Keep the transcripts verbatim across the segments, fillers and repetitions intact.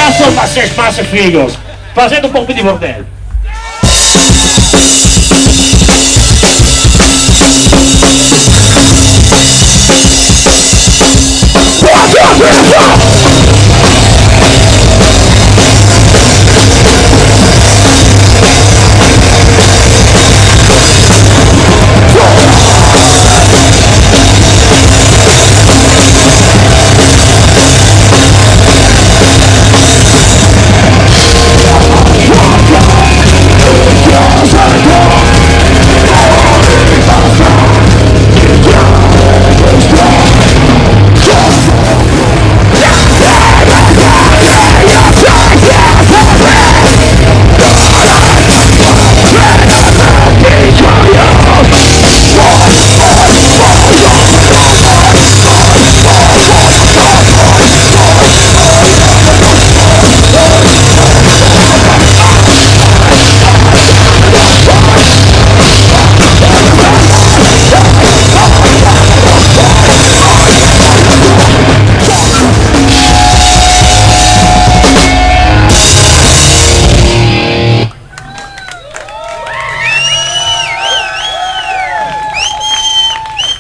Insomma, se spasse figos. Fate un po' più di bordello.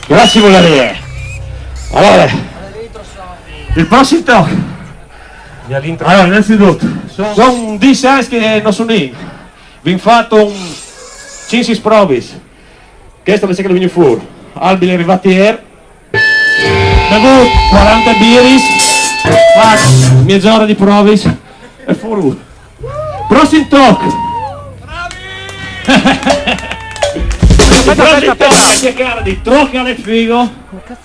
Grazie, Valerie. Allora, il prossimo. Allora, innanzitutto, sono dix ans che non sono lì. Vi ho fatto un cinque provis. Questo invece che è venuto fuori. Albi è arrivato ieri. Bevuto quaranta biris. Fatto mezz'ora di provis. E fuori. Prossimo talk. Il prossimo talk è cercare di troccare figo.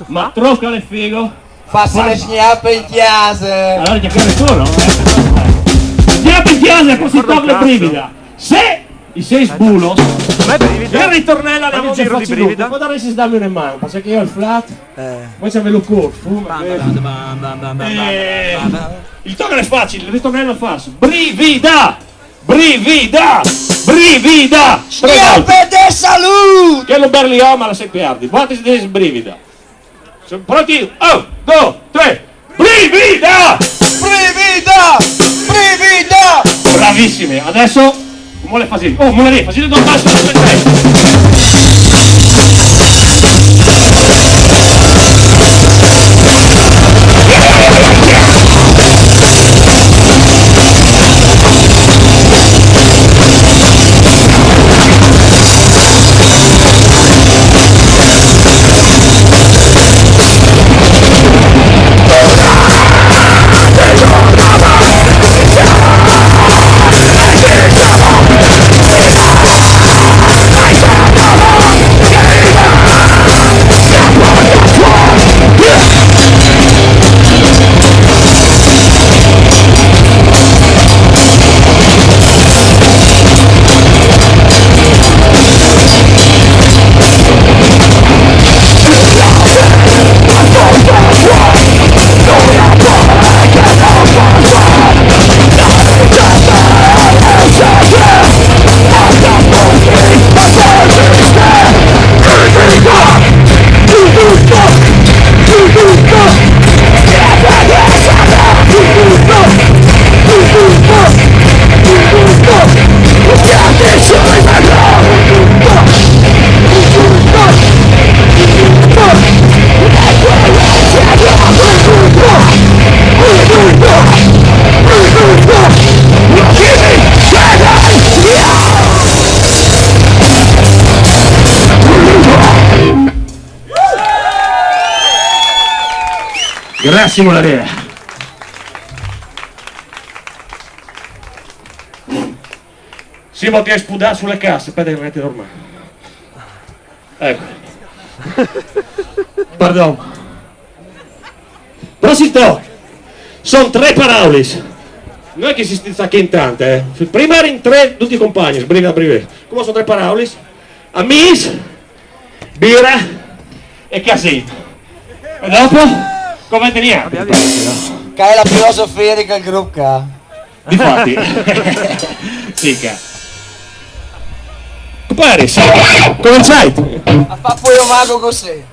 Ma troccare figo. Fas le sgnape in chiesa. Allora c'è che nessuno. Sgnape in chiesa, così tocca le brivida. Se i sei sbulos. Il ritornello alla voce faccio brivida. Può dare se dammi una mano, perché io il flat. Eh. Poi c'è lo corpo. Eh, il tono è facile, il ritornello è facile. Brivida! Brivida! Brivida! Tre volte. Sgnape de salute! Che lo berlioma la sei perdi. Quanti si dice brivida? Siamo pronti? Un, due, tre. Brivida! Brivida! Brivida! Bravissimi. Adesso, come le fai? Oh, come le fai? Due passi, aspetta. Grazie, Valeria. Sì, ma ti hai sputato sulle casse. Aspetta che metti normale. Ecco. Pardon. Prossimo. Sono tre paraulis. Non è che si sta in tante, eh. Prima erano tre, tutti compagni, briga, briga. Come sono tre paraulis? Amis, birra e casino. E dopo? Come teniamo? Che è la filosofia di quel gruppo qua. Difatti. Sì, cazzo. Compare, sì. Come stai? A fa poi un mago così.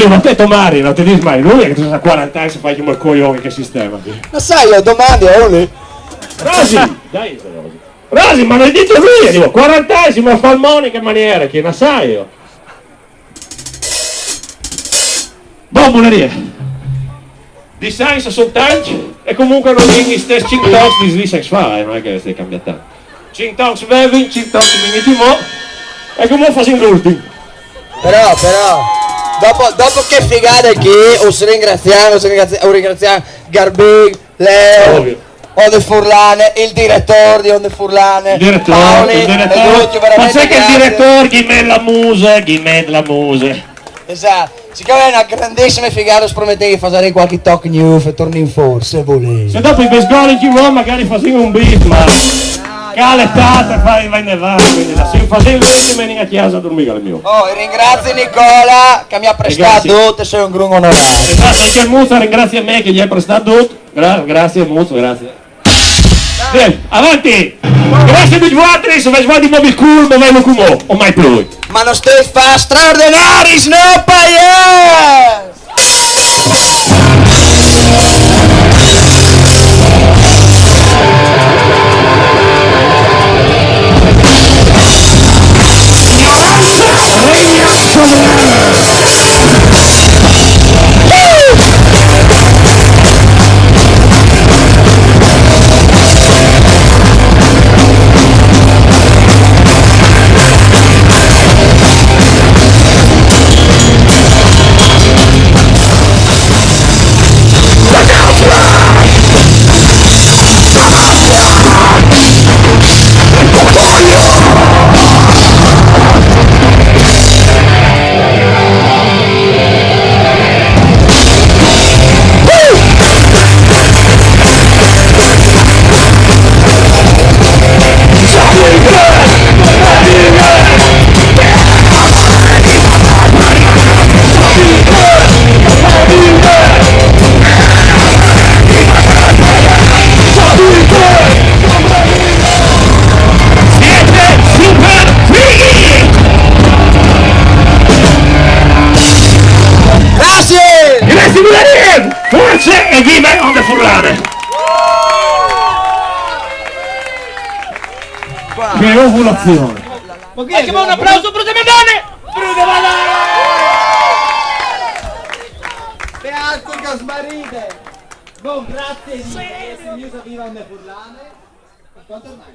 Ma te, Tomari, non ti dici mai nulla che tu sei quaranta anni, se fai come il coglione che sistema. Ma sai, io domani a Oli. Rosi! Dai, Rosi. Rosi, ma l'ha detto lui, dico, quaranta anni, ma fa il monico in maniera, che non sai io. Bon, Muleria. Di Sainz soltanto e comunque non è gli stessi cinque tocs di Svizzera fa, eh, non è che si cambia tanto. Cinque tocs bevi, cinque tocs miniti mo, e come facciamo l'ultimo? Però, però, dopo, dopo che figata che us ringraziamo, us ringraziamo, us ringraziamo Garbin, Leo, Ovvio. Onde Furlane, il direttore di Onde Furlane, Il direttore, Paoli, il direttore. e tutti, Ma veramente c'è che il grazie. Direttore, chi mette la musica, chi mette la musica. Esatto, siccome è una grandissima figata, us promettemo che faremo qualche talk new e torni in forza, se volete. Se dopo i biscotti ci vuole, magari facciamo un beat, ma cale tanto e fai, vai ne va, quindi la si fa sempre e metti a casa a dormire al mio. Oh, e ringrazio Nicola che mi ha prestato Grazie. Tutto, sei un grun onorato. Esatto, anche il Muzzo ringrazia me che gli hai prestato tutto. Gra- grazie Muzzo, grazie. Bene, avanti! Grazie a tutti vosaltri, se vi svolti movi cool, ma vai come o mai più. Ma non stai fa straordinaris, no paese! Siete super fighi! Grazie! Grazie Muleria! Forza e viva Onde Furlane! Che ovulazione! Facciamo un applauso, Bruno Mendone! Bruno Mendone! Beato che smarride! Bon, grazie di essere venuto a viva Onde Furlane. Quanto ormai?